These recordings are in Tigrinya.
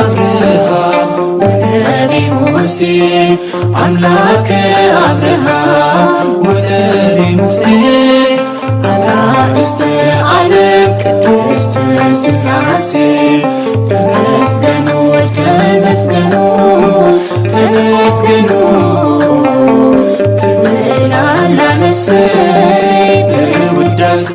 አብርሃም ወነቢ ሙሴ፣ አምላከ አብርሃም ወነቢ ሙሴ፣ አጋእዝተ ዓለም ቅድስት ሥላሴ፣ ተመስገኑ፣ ተመስገኑ፣ ተመስገኑ ትብል ኣላ ነፍሰይ በውዳሴ።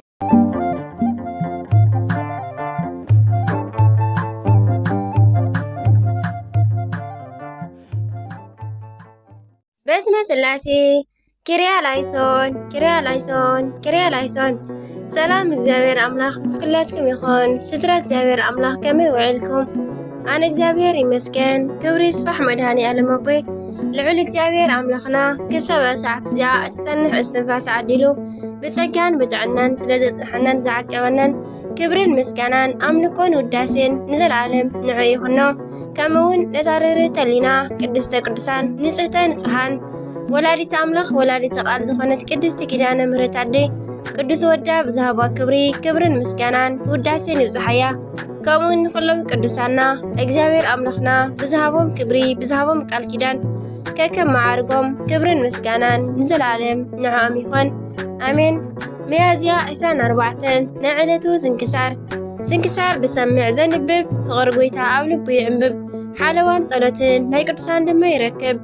በስመ ሥላሴ። ኪርያ ላይሶን፣ ኪርያ ላይሶን፣ ኪርያ ላይሶን። ሰላም እግዚኣብሔር ኣምላኽ ምስ ኩላትኩም ይኹን። ስድራ እግዚኣብሔር ኣምላኽ ከመይ ውዒልኩም? ኣነ እግዚኣብሔር ይመስገን። ክብሪ ይስፋሕ መድኃኔ ዓለም ኣቦይ። ልዑል እግዚኣብሔር ኣምላኽና ክሳብ ሰዓት እዚኣ እትጸንሕ እስትንፋስ ዓዲሉ ብጸጋን ብጥዕናን ስለ ዘጽንሐናን ዝዓቀበናን ክብርን ምስጋናን ኣምልኮን ውዳሴን ንዘለዓለም ንዑ ይኹኖ። ከምኡ እውን ነታ ርህርህተ ሕሊና ቅድስተ ቅዱሳን ንጽህተ ንጹሃን ወላዲተ ኣምላኽ ወላዲተ ቃል ዝኾነት ቅድስቲ ኪዳነ ምሕረት ኣደይ ቅዱስ ወዳ ብዝሃባ ክብሪ ክብርን ምስጋናን ውዳሴን ይብጽሓያ። ከምኡ እውን ንኹሎም ቅዱሳና እግዚኣብሔር ኣምላኽና ብዝሃቦም ክብሪ ብዝሃቦም ቃል ኪዳን ከከም መዓርጎም ክብርን ምስጋናን ንዘለዓለም ንዕኦም ይኹን። ኣሜን። ሚያዝያ ዕስራን ኣርባዕተን ናይ ዕለቱ ስንክሳር። ስንክሳር ዝሰምዕ ዘንብብ ፍቕሪ ጐይታ ኣብ ልቡ ይዕንብብ። ሓለዋን ጸሎትን ናይ ቅዱሳን ድማ ይረክብ።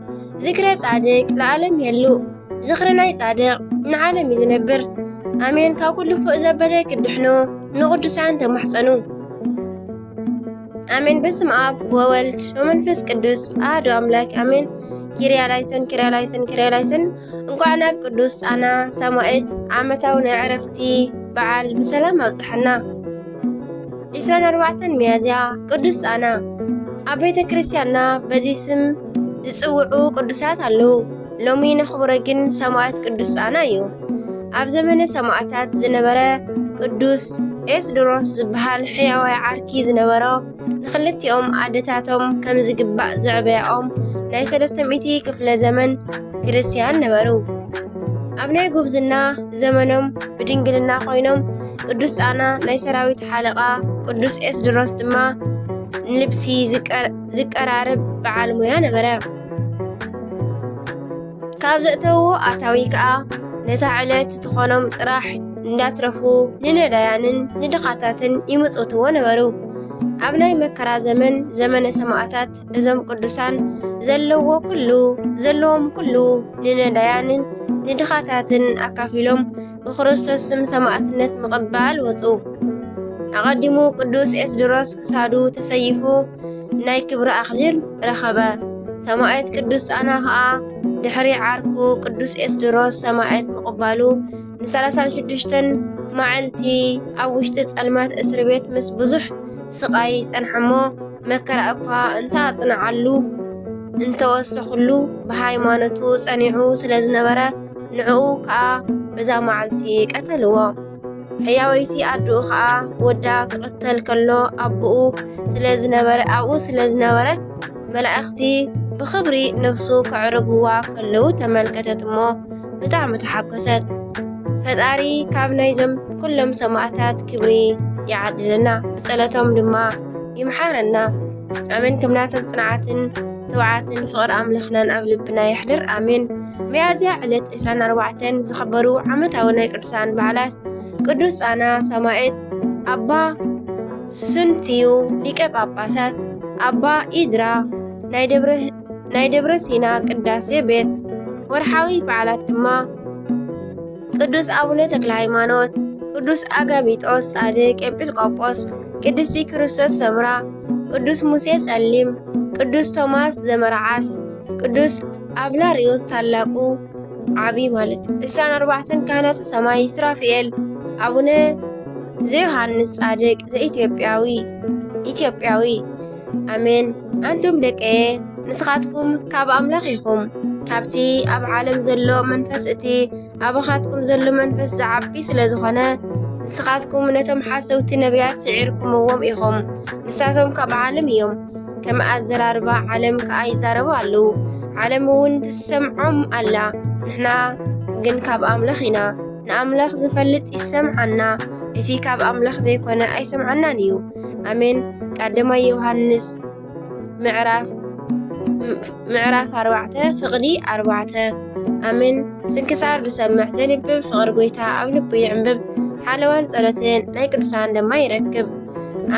ዝክረ ጻድቅ ለዓለም የሉ። ዝኽሪ ናይ ጻድቅ ንዓለም እዩ ዝነብር። ኣሜን። ካብ ኩሉ ክፉእ ዘበለ ክድሕኑ ንቅዱሳን ተማሕጸኑ። ኣሜን። በስመ ኣብ ወወልድ ወመንፈስ ቅዱስ ኣሐዱ ኣምላክ ኣሜን። ኪርያ ላይሶን፣ ኪርያ ላይሶን፣ ኪርያ ላይሶን። እንኳዕ ናብ ቅዱስ ጻና ሰማዕት ዓመታዊ ናይ ዕረፍቲ በዓል ብሰላም ኣብጽሐና። ዕስራን ኣርባዕተን ሚያዝያ ቅዱስ ጻና። ኣብ ቤተ ክርስቲያንና በዚ ስም ዝጽውዑ ቅዱሳት ኣለዉ። ሎሚ ነኽብሮ ግን ሰማዕት ቅዱስ ጻና እዩ። ኣብ ዘመነ ሰማዕታት ዝነበረ ቅዱስ ኤስድሮስ ዝበሃል ሕያዋይ ዓርኪ ዝነበሮ፣ ንኽልቲኦም ኣደታቶም ከም ዝግባእ ዘዕበያኦም ናይ ሰለስተ ሚእቲ ክፍለ ዘመን ክርስቲያን ነበሩ። ኣብ ናይ ጉብዝና ዘመኖም ብድንግልና ኮይኖም፣ ቅዱስ ጻና ናይ ሰራዊት ሓለቓ፣ ቅዱስ ኤስድሮስ ድማ ንልብሲ ዝቀር-፣ ዝቀራርብ በዓል ሞያ ነበረ። ካብ ዘእተውዎ ኣታዊ ከኣ ነታ ዕለት ትኾኖም ጥራሕ እንዳትረፉ ንነዳያንን ንድኻታትን ይምጽውትዎ ነበሩ። ኣብ ናይ መከራ ዘመን፣ ዘመነ ሰማዕታት፣ እዞም ቅዱሳን ዘለዎ ኩሉ፣ ዘለዎም ኩሉ ንነዳያንን ንድኻታትን ኣካፊሎም ብክርስቶስ ስም ሰማዕትነት ምቕባል ወጹ። ኣቐዲሙ ቅዱስ ኤስድሮስ ክሳዱ ተሰይፉ ናይ ክብሪ ኣኽሊል ረኸበ። ሰማዕት ቅዱስ ጻና ኸኣ ድሕሪ ዓርኩ ቅዱስ ኤስድሮስ ሰማዕት ምቕባሉ ንሰላሳን ሽዱሽተን መዓልቲ ኣብ ውሽጢ ጸልማት እስሪ ቤት ምስ ብዙሕ ስቓይ ጸንሐሞ፣ መከራ እኳ እንተ ኣጽንዓሉ፣ እንተወሰኹሉ፣ ብሃይማኖቱ ጸኒዑ ስለ ዝነበረ፣ ንዕኡ ከኣ በዛ መዓልቲ ቀተልዎ። ሕያወይቲ ኣድኡ ኸኣ ወዳ ክቕተል ከሎ ኣቦኡ ስለ ዝነበረ፣ ኣብኡ ስለ ዝነበረት፣ መላእኽቲ ብኽብሪ ነፍሱ ከዕርግዋ ከለዉ ተመልከተት እሞ ብጣዕሚ ተሓጎሰት። ፈጣሪ ካብ ናይዞም ኩሎም ሰማዕታት ክብሪ ይዓድለና፣ ብጸሎቶም ድማ ይምሓረና። ኣሜን። ከም ናቶም ጽንዓትን ትብዓትን ፍቕሪ ኣምላኽናን ኣብ ልብና የሕድር። ኣሜን። ሚያዝያ ዕለት ዕስራን ኣርባዕተን ዝኽበሩ ዓመታዊ ናይ ቅዱሳን በዓላት፣ ቅዱስ ጻና ሰማዕት፣ ኣባ ሱንትዩ ሊቀ ጳጳሳት፣ ኣባ ኢድራ ናይ ደብረ፣ ናይ ደብረ ሲና ቅዳሴ ቤት። ወርሓዊ በዓላት ድማ ቅዱስ ኣቡነ ተክለ ሃይማኖት፣ ቅዱስ ኣጋቢጦስ ጻድቅ ኤጲስቆጶስ፣ ቅድስቲ ክርስቶስ ሰምራ፣ ቅዱስ ሙሴ ጸሊም፣ ቅዱስ ቶማስ ዘመርዓስ፣ ቅዱስ ኣብላርዮስ ታላቁ ዓቢ ማለት እዩ። ዕስራን ኣርባዕተን ካህናተ ሰማይ ሱራፊኤል፣ ኣቡነ ዘዮሃንስ ጻድቅ ዘኢትዮጵያዊ፣ ኢትዮጵያዊ። ኣሜን። ኣንቱም ደቀየ፣ ንስኻትኩም ካብ ኣምላኽ ኢኹም፣ ካብቲ ኣብ ዓለም ዘሎ መንፈስ እቲ ኣባኻትኩም ዘሎ መንፈስ ዝዓቢ ስለ ዝኾነ፣ ንስኻትኩም ነቶም ሓሰውቲ ነቢያት ስዒርኩምዎም ኢኹም። ንሳቶም ካብ ዓለም እዮም፣ ከም ኣዘራርባ ዓለም ከኣ ይዛረቡ ኣለዉ። ዓለም እውን ትሰምዖም ኣላ። ንሕና ግን ካብ ኣምላኽ ኢና። ንኣምላኽ ዝፈልጥ ይሰምዓና፣ እቲ ካብ ኣምላኽ ዘይኮነ ኣይሰምዓናን እዩ። ኣሜን። ቀዳማይ ዮሃንስ ምዕራፍ ምዕራፍ ኣርባዕተ ፍቕዲ ኣርባዕተ። ኣሜን። ስንክሳር ዝሰምዕ ዘንብብ ፍቕሪ ጎይታ ኣብ ልቡ ይዕንብብ። ሓለዋን ጸሎትን ናይ ቅዱሳን ድማ ይረክብ።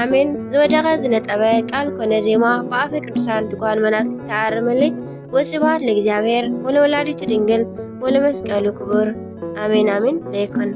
ኣሜን። ዝወደቐ ዝነጠበ ቃል ኮነ ዜማ ብኣፈ ቅዱሳን ትጓን መላእክት ይተኣረመለይ። ወስብሐት ለእግዚኣብሔር ወለወላዲቱ ድንግል ወለመስቀሉ ክቡር። ኣሜን ኣሜን ለይኩን።